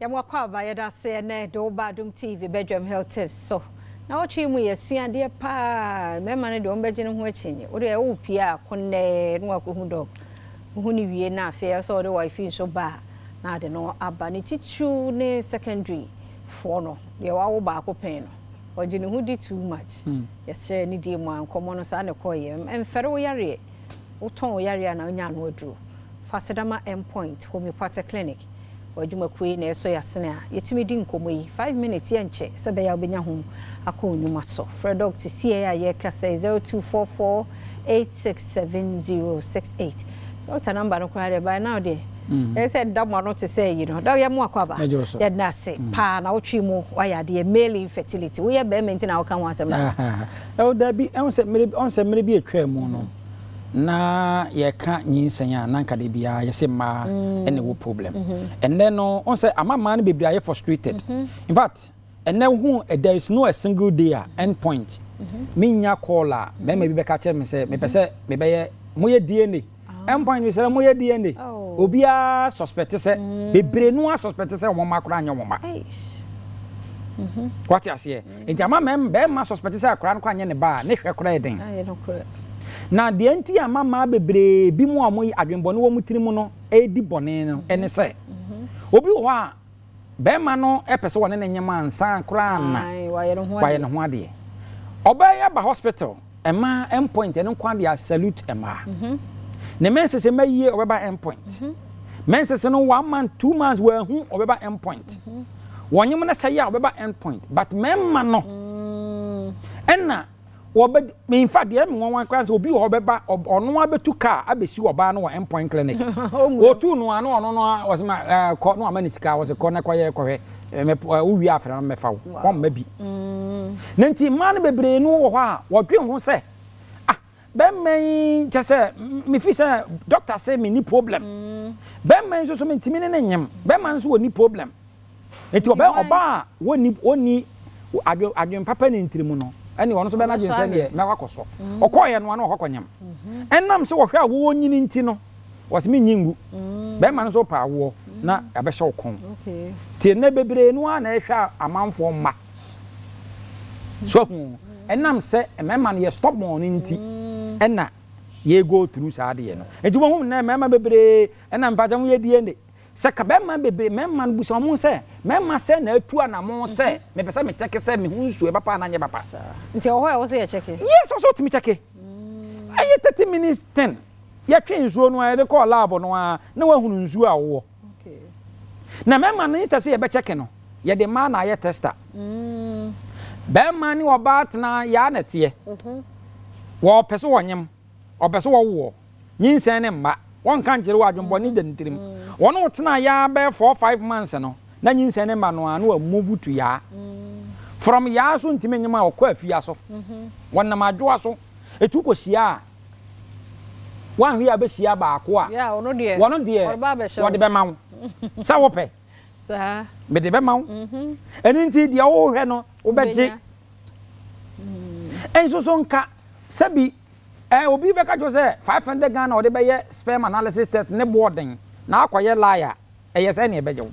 Yɛma wo akwaaba, yɛda ase ɛnɛ de wo ba Adom TV Bedwam Health Tips so. Na wɔtwe mu yɛsua adeɛ paa, mmarima no deɛ wɔn bɛgye ne ho akyi. Wo deɛ wo pie a kɔnnɛɛ na wakɔhu dog. Wohu ne wie na afei ɛsɛ ɔde wife nso ba a na ade no aba. Ne titiriw ne secondary foɔ no, deɛ wawo baako pɛn no, ɔgye ne ho di too much. Yɛsrɛ ne die mu a nkɔmmɔ no saa na ɛkɔɔyɛ. Mfɛre wo yareɛ, wotɔn wo yareɛ a na wonya ano aduro. Fa Sedama Endpoint Homeopathic Clinic w'adwumakuo yi na ɛsɔ yɛasene a yɛtumi di nkɔmmɔ yi 5 minutes, yɛnkyɛ sɛ ɛbɛyɛ a wobɛnya ho akɔ wo nnwuma so. Frɛ doc sisie a yɛka sɛ 0244 867068. Doctor number no koraa deɛ, by now deɛ ɛyɛ sɛ da mo ano te sɛ yi no. Doc, yɛ mo akɔ aba, yɛda ase paa na wotwe mu wayɛ adeɛ. Male infertility, woyɛ bɛrima nti na woka ho asɛm na Ɛwɔ dabi, ɛwɔ sɛ mmere ɔn sɛ mmere bi atwa mu no na yɛka nyinsɛn a, na nka de biara yɛsɛ mmaa ɛna ɛwɔ problem. Ɛnɛ no, ɔn sɛ ama mmaa no bebree ayɛ frustrated. In fact, ɛnɛ hu, there is no a single day a end point menya call a bɛrima bi bɛka kyerɛ me sɛ mepɛ sɛ mebɛyɛ moyɛ DNA. End point sɛ moyɛ DNA. Obiara suspect sɛ bebree no a suspect sɛ wɔn mma koraa nyɛ wɔn mma. Wate aseɛ? Nti ama bɛrima suspect sɛ akwaraa no koraa nyɛ ne ba a ne hwɛ koraa yɛ den. Na deɛ nti ama mmaa bebree bi mu a wɔn adwenbɔne wɔ wɔn tiri mu no edi bɔne no ɛne sɛ obi wɔ hɔ a bɛrima no pɛ sɛ wɔne ne nyɛma ansa koraa na wayɛ ne ho adeɛ. Ɔbaa yi aba hospital, mmaa Endpoint ɛno nko adeɛ a salute mmaa. Ne menses mma yie, ɔbɛba Endpoint. Menses no one month, 2 months wɔahu, ɔbɛba Endpoint. Wɔnyem no sɛ yɛ a, ɔbɛba Endpoint, but mmarima no ɛna wɔbɛ, in fact, deɛ ɛmu wɔn koraa sɛ obi wɔ hɔ bɛba, ɔno abɛtu kaa abɛsi ɔbaa no wɔ Endpoint Clinic. Wɔtu no ano, ɔno no wɔsɛ ma kɔ no ama ne sika, wɔsɛ kɔ na kɔyɛ kɔhwɛ ɛmɛ wowie afrɛ no mɛfa wo, wɔn mma bi. Na nti mmaa no bebree no wɔ hɔ a wɔdwe ho sɛ, ah, bɛrima yi kyɛ sɛ mefi sɛ doctor sɛ me ni problem, bɛrima yi nso so mentumi ne ne nyem, bɛrima nso wɔ ni problem. Nti ɔbɛ ɔbaa a wɔni adwen papa ne ntiri mu no, ɛne ɔno nso bɛ n'adwen sɛ deɛ mɛkɔ akɔsɔ. Ɔkɔɔyɛ no ano ɔkɔ kɔnyam, ɛnam sɛ wɔhwɛ a wɔwɔ nyini nti no, wɔsɛ me nyi ngu. Bɛrima no nso pa awoɔ na yɛabɛhyɛ wo kɔn. Tie, nnɛ bebree no ara na ɛhwɛ amanfoɔ mma so hu, ɛnam sɛ mmarima no yɛ stubborn no nti ɛna yɛ go through saa adeɛ no. Nti wɔn nnɛ mmarima bebree ɛna mpakyɛ ho yɛ DNA sɛ ka bɛrima bebree, mmarima no busa wɔn sɛ mmarima sɛ na atu anamo sɛ mepɛ sɛ mekyɛke sɛ meho nsuo ɛpapa anaa nyɛ papa. Nti ɛwɔ hɔ a ɛwɔ sɛ yɛkyɛke? Yes, ɔsɛ ɔtumi kyɛke. Ɛyɛ 30 minutes ten, yɛtwe nsuo no a yɛde kɔɔ lab no a na wahunu nsuo a wɔwɔ. Na mmarima no, instead sɛ yɛbɛkyɛke no, yɛde mmaa na ayɛ tester. Bɛrima ne ɔbaa tena yaa na teɛ, wɔpɛ sɛ wɔnyem, ɔpɛ sɛ wɔwoɔ, nyinsɛn ne mma, wɔnka nkyerɛ wɔ adwembɔne da ne tirim. Wɔne wo tena yaa bɛyɛ 4, 5 months no na nyinsɛn ne mma no a, na wa move to yaa. From yaa so ntumi nyem a, ɔkɔ afia so, wɔnam adwoa so etu kɔhyia a wɔahwe a bɛhyia baako a wɔno deɛ wɔde bɛma wo sɛ wopɛ mede bɛma wo. Ɛno nti deɛ wohwɛ no wobɛgye nso so nka sɛbi obi bɛka kyerɛ sɛ 500 Ghana ɔde bɛyɛ sperm analysis test ne boɔden na akɔyɛ lie a ɛyɛ sɛ ne ɛbɛgye wo.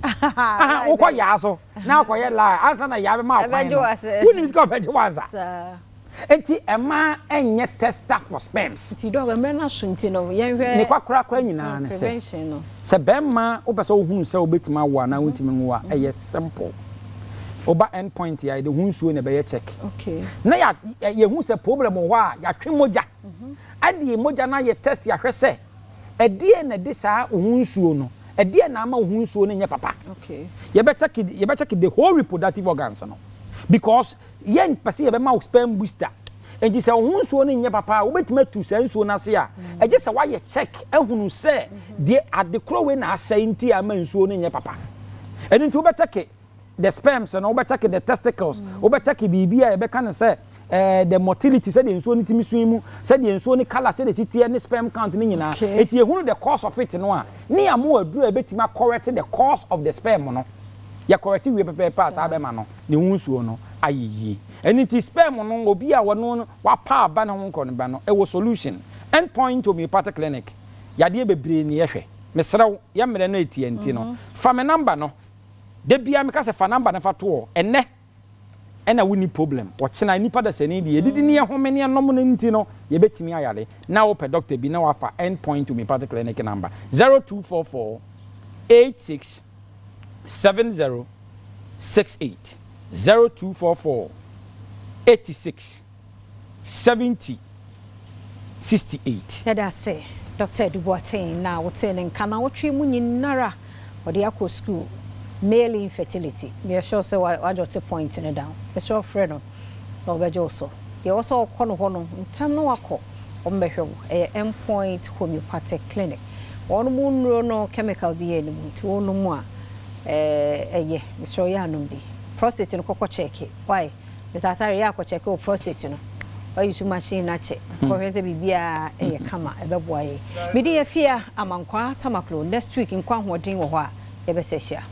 Wokɔ yaa so na akɔyɛ lie ansa na yaa bɛma akwan no, wonim sika ɔbɛgye wo ansa. Nti ɛmaa ɛnyɛ tester for sperms. Nti dɔg, mmerɛ no aso nti no yɛnhwɛ ne kwakorakora nyinaa ne sɛ sɛ bɛrima wopɛ sɛ wohunu sɛ wobɛtumi awo anaa wontumi nwo a, ɛyɛ simple. Woba End Point a, yɛde ho nsuo na ɛbɛyɛ check na yɛhu sɛ problem wɔ hɔ a, yɛatwe mogya ɛde mogya no ayɛ test, yɛahwɛ sɛ ɛdeɛ na ɛde saa wo ho nsuo no, ɛdeɛ na ama wo ho nsuo no nyɛ papa. Yɛbɛkyɛke the whole reproductive organs no because yɛn pɛ sɛ yɛbɛma wo sperm booster. Nti sɛ wo ho nsuo no nyɛ papa a, wobɛtumi atu saa nsuo no ase a, ɛgye sɛ woayɛ check ahunu sɛ deɛ ade korɔ wei na asɛe nti a ama nsuo no nyɛ papa. Ɛno nti wobɛkyɛke the sperms no, wobɛkyɛke the testicles, wobɛkyɛke biribi a yɛbɛka no sɛ the motility, sɛdeɛ nsuo no tumi sun mu, sɛdeɛ nsuo no colour, sɛdeɛ si teɛ, ne sperm count ne nyinaa. Eti ehunu the cause of it no a, ne amu aduro a ebɛtumi acorrect the cause of the sperm no, yɛ correct wie pɛpɛɛpɛ a, saa bɛma no ne ho nsuo no ayɛ yie. Ɛno nti sperm no, obi a wɔno wapa aba ne ho nkɔ ne ba no, ɛwɔ solution. End Point Homeopathic Clinic, yadeɛ bebree ne yɛhwɛ. Mesrɛ wo, yɛ mmerɛ no etia nti no, fa me number no. Da biara meka sɛ fa number no fa to hɔ. Ɛnnɛ ɛna wonni problem. Ɔkyena nnipa dasani deɛ yɛdidi ne yɛhome ne yɛnom no nti no yɛbɛtumi ayare. Na wopɛ doctor bi na wafa End Point Homeopathic Clinic number 0244 86 70 68 0244 86 70 68. Yɛda ase Doctor Adu Boateng na wotee ne nka nawɔtwe mu nyinara ɔde akɔ school male infertility meyɛ sure sɛ wa jot point no down mesrɛ wo frɛ no na ɔbɛgye wo so deɛ ɛwɔ sɛ ɔkɔ no hɔ no ntɛm na wakɔ wɔn bɛhwɛ wo ɛyɛ Endpoint Homeopathic Clinic wɔn mu nnuro no chemical bi yɛ ne mu nti wɔn mu a ɛyɛ mesrɛ wo yɛ anom bi prostate no kɔkɔ check why Mr. Asare yɛ akɔ check wo prostate no wayi so machine no akyɛ kɔhwɛ sɛ biribiara ɛyɛ kama ɛbɛboa yɛ mede yɛ fie a Amankwaa Tamaklo next week nkwa ahoɔden wɔ hɔ a yɛbɛsɛ hyia.